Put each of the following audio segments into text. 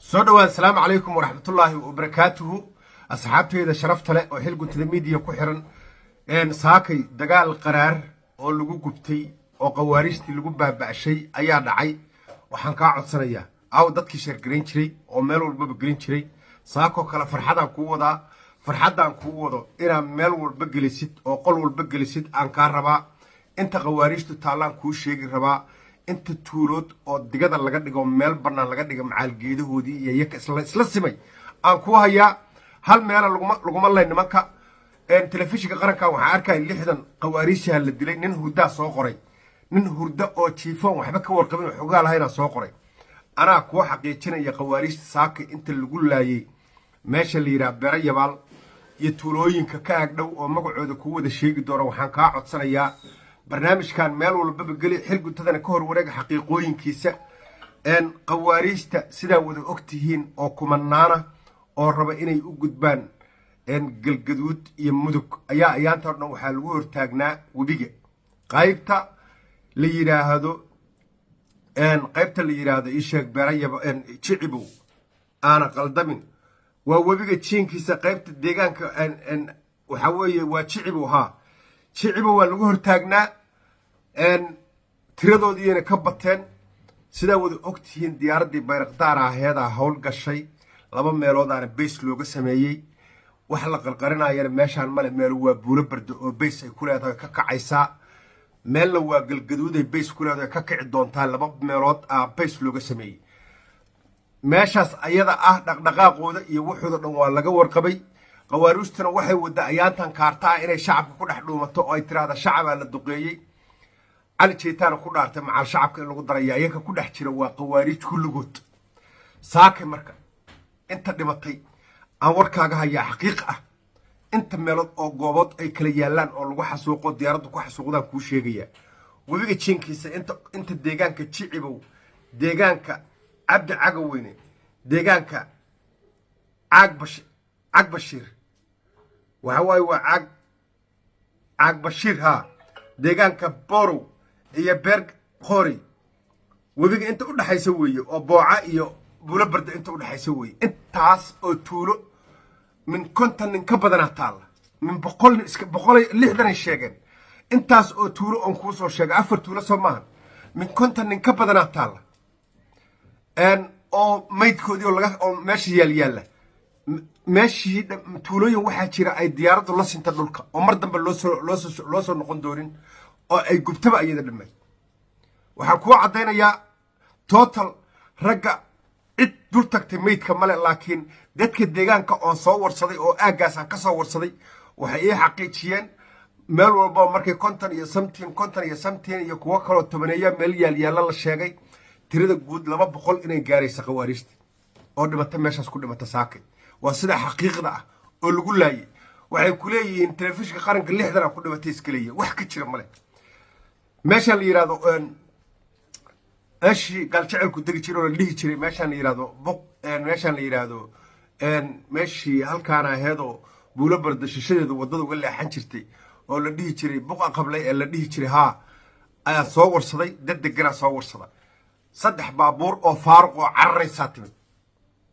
Soo dhawaad. Asalaamu calaykum waraxmatullaahi wabarakaatuhu. Asxaabteyda sharafta leh oo Xilguntada Media ku xiran, saakay dagaal qaraar oo lagu gubtay oo qawaariijtii lagu baaba'shay ayaa dhacay. Waxaan kaa codsanayaa, aaw dadkii share garayn jiray oo meel walbaba gelin jiray? Saakoo kale farxadaan kuu wadaa. Farxaddaan kuu wado inaad meel walba gelisid oo qol walba gelisid aan kaa rabaa. Inta qawaariijtu taallaan kuu sheegi rabaa, inta tuulood oo digada laga dhigo, meel bannaan laga dhigo, macaalgeedahoodii iyo yaka isla simay aan kuu hayaa. Hal meela laguma lay nimanka. Telefishinka qaranka waxaa arkaya 60 qawaariijaa la dilay. Nin hurdaa soo qoray, nin hurda oo jiifoon waxba ka warqabin oo xogaa lahaynaa soo qoray. Anaa kuu xaqiijinaya qawaariijta saaka inta lagu laayay meesha la yidhaha Bero Yabaal iyo tuulooyinka ka agdhow oo magacooda kuu wada sheegi doono. Waxaan kaa codsanayaa, barnaamijkan meel walbaba geli, Xilguntadana ka hor wareega xaqiiqooyinkiisa. Qawaariijta sidaa wada og tihiin oo kumanaana oo raba inay u gudbaan Galgaduud iyo Mudug ayaa ayaanta o dhan waxaa lagu hortaagnaa webiga qaybta la yidhaahdo isheeg Beerayaba Jicibow, aana qaldamin, waa webiga jiinkiisa qaybta deegaanka. Waxaa weeye waa Jicibow, haa, Jicibow waa lagu hortaagnaa. Tiradoodiiyana ka bateen. Sidaa wada og tihiin, diyaaraddii Bayrakdaar aheedaa howl gashay. Laba meeloodaana base looga sameeyey. Wax la qarqarinayana meeshaan male. Meelu waa Buulo Bardo oo base ay ku leedahay ka kacaysaa, meelna waa Galgaduuday base ku leedahay ka kici doontaa. Laba meelood aa base looga sameeyey meeshaas ayada ah. Dhaqdhaqaaqooda iyo wuxooda dhan waa laga warqabay. Qawaariijtuna waxay wadda ayaantan kaarta ah inay shacabka ku dhex dhuumato oo ay tiraahda shacabaa la duqeeyey. Cali Jeytaana ku dhaartay macal shacabka in lagu daraya iyaga ku dhex jira. Waa qawaariij kulligood. Saake marka inta dhimatay aan warkaaga hayaa, xaqiiq ah, inta meelood oo goobood ay kala yaallaan oo lagu xasuuqo, diyaaraddu ku xasuuqdaan kuu sheegayaa. Webiga jiinkiisa inta deegaanka Jicibow, deegaanka Cabdi Cagaweyne, deegaanka Caag Bashiir, waxa waaye waa Caag Bashiir, haa, deegaanka Borow iyo Beer Qoori, webiga inta u dhexaysa weeye, oo Booca iyo Buulo Barda inta u dhexaysa weeye. Intaas oo tuulo min 50 nin ka badanaa taalla, min 100 nin iska 160ay sheegeen. Intaas oo tuulo oon kuu soo sheegay, afar tuulo soo maahan, min 50 nin ka badanaa taalla oo maydkoodii oo laga oo meesha yaal yaalla. Meeshii tuulooyin waxaa jira ay diyaaraddu la sinta dhulka oo mar dambe loosoo noqon doonin oo ay gubtaba iyada dhammayd. Waxaan kuu caddaynayaa total ragga cid dul tagtay maydka male, laakiin dadka deegaanka oon soo warsaday oo aaggaas aan ka soo warsaday waxay ii xaqiijiyeen meel walba markay 50 iyo something, 50 iyo something iyo kuwo kaloo tobaneeya meel yaal yaalla la sheegay. Tirada guud 200 inay gaaraysa khawaariijta oo dhimata meeshaas ku dhimata saakay. Waa sida xaqiiqda ah oo lagu laayay. Waxay ku leeyihiin telefishinka qaranka 60 a ku dhimatay iska leeyihin. Wax ka jira male. Meeshaan la yidhahdo, meeshii Gaaljacelku degi jiray oo la dhihi jiray, meeshaan la yidhahdo Buq, meeshaan la yidhaahdo, meeshii halkaana aheedoo Buulo Barda shishadeedu waddada uga leexan jirtay oo la dhihi jiray Buqa Qablay ee la dhihi jiray, haa, ayaa soo warsaday. Dad deganaa soo warsada. Saddex baabuur oo faaruq oo cararaysaa timid,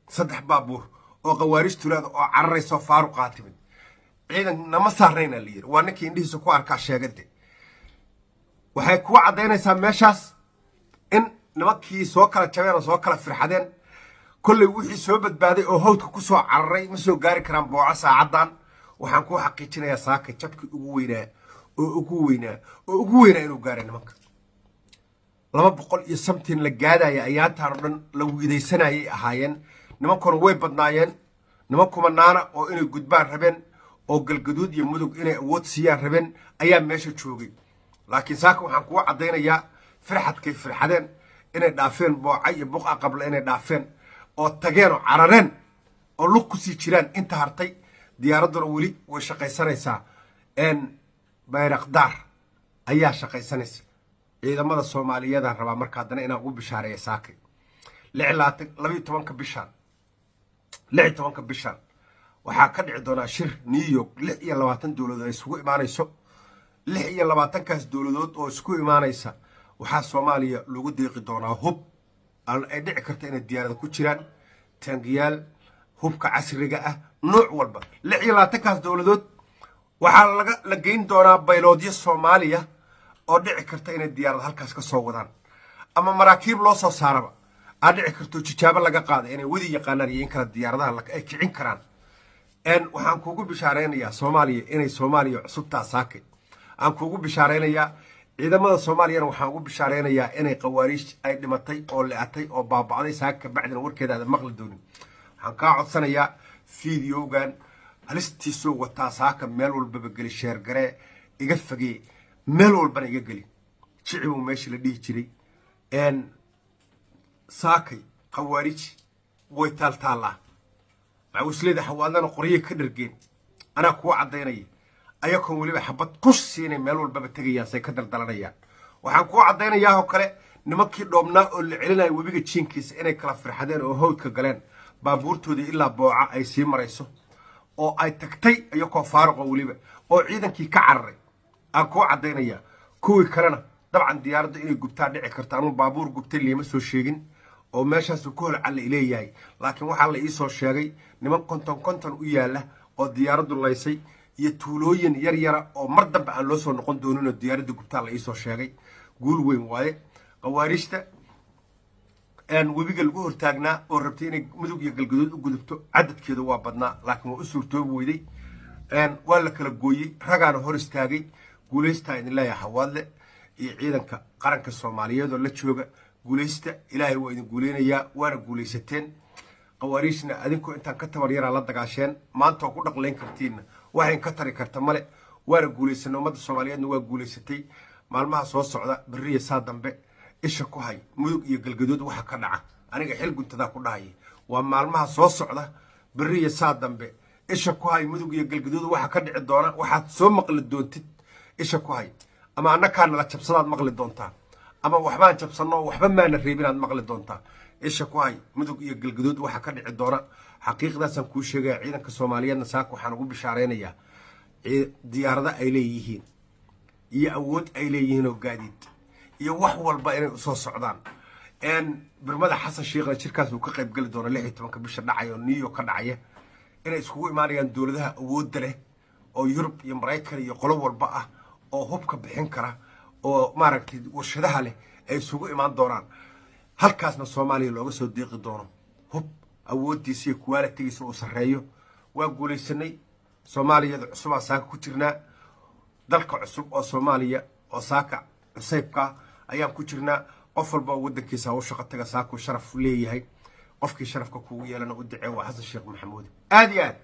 saddex baabuur oo qawaariij tulaada oo cararaysa oo faaruqaa timid. Ciidan nama saarnayna la yidhi. Waa ninkii indhihiisa ku arkaa sheegade. Waxay kuwa caddaynaysaa meeshaas in nimankii soo kala jabeen oo soo kala firxadeen. Kolley wixii soo badbaaday oo hawdka ku soo cararay ma soo gaari karaan Booco saacaddan. Waxaan kuu xaqiijinayaa saaka jabkii ugu weynaa oo ugu weynaa oo ugu weynaa inuu gaaray nimanka. 200 iyo something la gaadaya ayaantaan oo dhan la wiidaysanayay ahaayeen. Nimankuna way badnaayeen, niman kumanaana oo inay gudbaan rabeen oo Galgaduud iyo Mudug inay awood siiyaan rabeen ayaa meesha joogay. Laakiin saaka waxaan kugu caddaynayaa firxadkay firxadeen inay dhaafeen Booca iyo Buqa Qabla, inay dhaafeen oo tageen oo carareen oo lug kusii jiraan inta hartay. Diyaaradduna weli way shaqaysanaysaa, Bayrakdaar ayaa shaqaysanaysa. Ciidamada Soomaaliyeedaan rabaa marka haddana inaan ugu bishaareeya saakay 12-ka bishaan, 16-ka bishaan waxaa ka dhici doonaa shir New York, 26 dowladood ay isugu imaanayso. 26-kaas dowladood oo isku imaanaysa waxaa Soomaaliya lagu deeqi doonaa hub ay dhici karta inay diyaarada ku jiraan. Taangiyaal, hubka casriga ah, nooc walba. 26-kaas dowladood waxaa laga la geyn doonaa bayloodyo Soomaaliya oo dhici karta inay diyaarad halkaas ka soo wadaan ama maraakiib loo soo saaraba aa dhici karto, tijaabo laga qaada inay wadi yaqaanaan iyo in kale diyaaradaha ay kicin karaan. Waxaan kuugu bishaaraynayaa Soomaaliya inay Soomaaliya cusubtaa saakay aan kuugu bishaaraynayaa. Ciidamada Soomaaliyana waxaan ugu bishaaraynayaa inay Khawaariij ay dhimatay oo le-atay oo baaba'day saaka, kabacdina warkeeda aadan maqli doonin. Waxaan kaa codsanayaa, videogan halistiisuu wataa, saaka meel walbaba geli, share garee, iga fagee, meel walbana iga geli. Jicibu meeshii la dhihi jiray saakay Khawaarij way taaltaallaa. Macawisleyda Xawaadlana qoryay ka dhargeen, anaa kuwa caddaynaya, ayagoon weliba xabad kush siinay meel walbaba tegayaan say ka daldalanayaan. Waxaan kuu caddaynayaa oo kale, nimankii dhoobnaa oo la celinaya webiga jiinkiisa inay kala firxadeen oo hawdka galeen, baabuurtoodii ilaa Booca ay sii marayso oo ay tagtay, iyakoo faaruqo weliba oo ciidankii ka cararay aan kuu caddaynayaa. Kuwii kalena dabcan diyaaradda inay gubtaa dhici karta. Anuu baabuur gubtay liima soo sheegin oo meeshaasu ku holcalla ileeyahay, laakiin waxaa la iisoo sheegay niman 50 50 u yaalla oo diyaaraddu laysay iyo tuulooyin yar yara oo mar dambe aan loo soo noqon doonin oo diyaaradda gubtaa la iisoo sheegay. Guul weyn waaye. Khawaariijta webiga lagu hortaagnaa oo rabtay inay Mudug iyo Galgaduud u gudubto, cadadkeedu waa badnaa, laakiin waa u suurtoobi weyday. Waa la kala gooyey, ragaana hor istaagay. Guulaystaa idin leeyahay, Xawaadle iyo ciidanka qaranka Soomaaliyeed oo la jooga. Guulaysta, Ilaahay waa idin guuleynayaa, waana guulaysateen. Khawaariijna adinkoo intaan ka tabar yaraa la dagaasheen, maanta oo ku dhaqlayn kartiinna waxayn ka tari karta male. Waana guulaysanay, ummadda Soomaaliyeedna waa guulaysatay. Maalmaha soo socda, berriya saa dambe, isha ku hay Mudug iyo Galgaduud waxa ka dhaca. Aniga xil guntadaa ku dhahaya, waa maalmaha soo socda, berriya saa dambe, isha ku hay Mudug iyo Galgaduud waxa ka dhici doona. Waxaad soo maqli doontid isha ku hay, ama annakaa nala jabsadaad maqli doontaa, ama waxbaan jabsanno, waxba maana reebinaad maqli doontaa. Isha ku hay Mudug iyo Galgaduud waxa ka dhici doona. Xaqiiqdaasaan kuu sheegaya. Ciidanka Soomaaliyeedna saaka waxaan ugu bishaaraynayaa diyaarado ay leeyihiin iyo awood ay leeyihiin oo gaadiid iyo wax walba inay usoo socdaan. Birmada Xasan Sheekhna jirkaas uu ka qayb geli doono 16-ka bisha dhacaya oo New York ka dhacaya, inay iskugu imaanayaan dowladaha awoodda leh oo Yurub iyo Maraykan iyo qolo walba ah oo hubka bixin kara oo maaragtay warshadaha leh ay isugu imaan doonaan. Halkaasna Soomaaliya looga soo deeqi doono hub awooddiisa iyo quality-giisa uu sarreeyo. Waa guulaysanay. Soomaaliyada cusubaa saaka ku jirnaa, dalka cusub oo Soomaaliya oo saaka cusaybka ayaan ku jirnaa. Qof walba oo waddankiisa u shaqo taga saakuu sharaf leeyahay. Qofkii sharafka kugu yeelana u dacee, waa Xasan Sheekh Maxamuud. Aad iyo aad.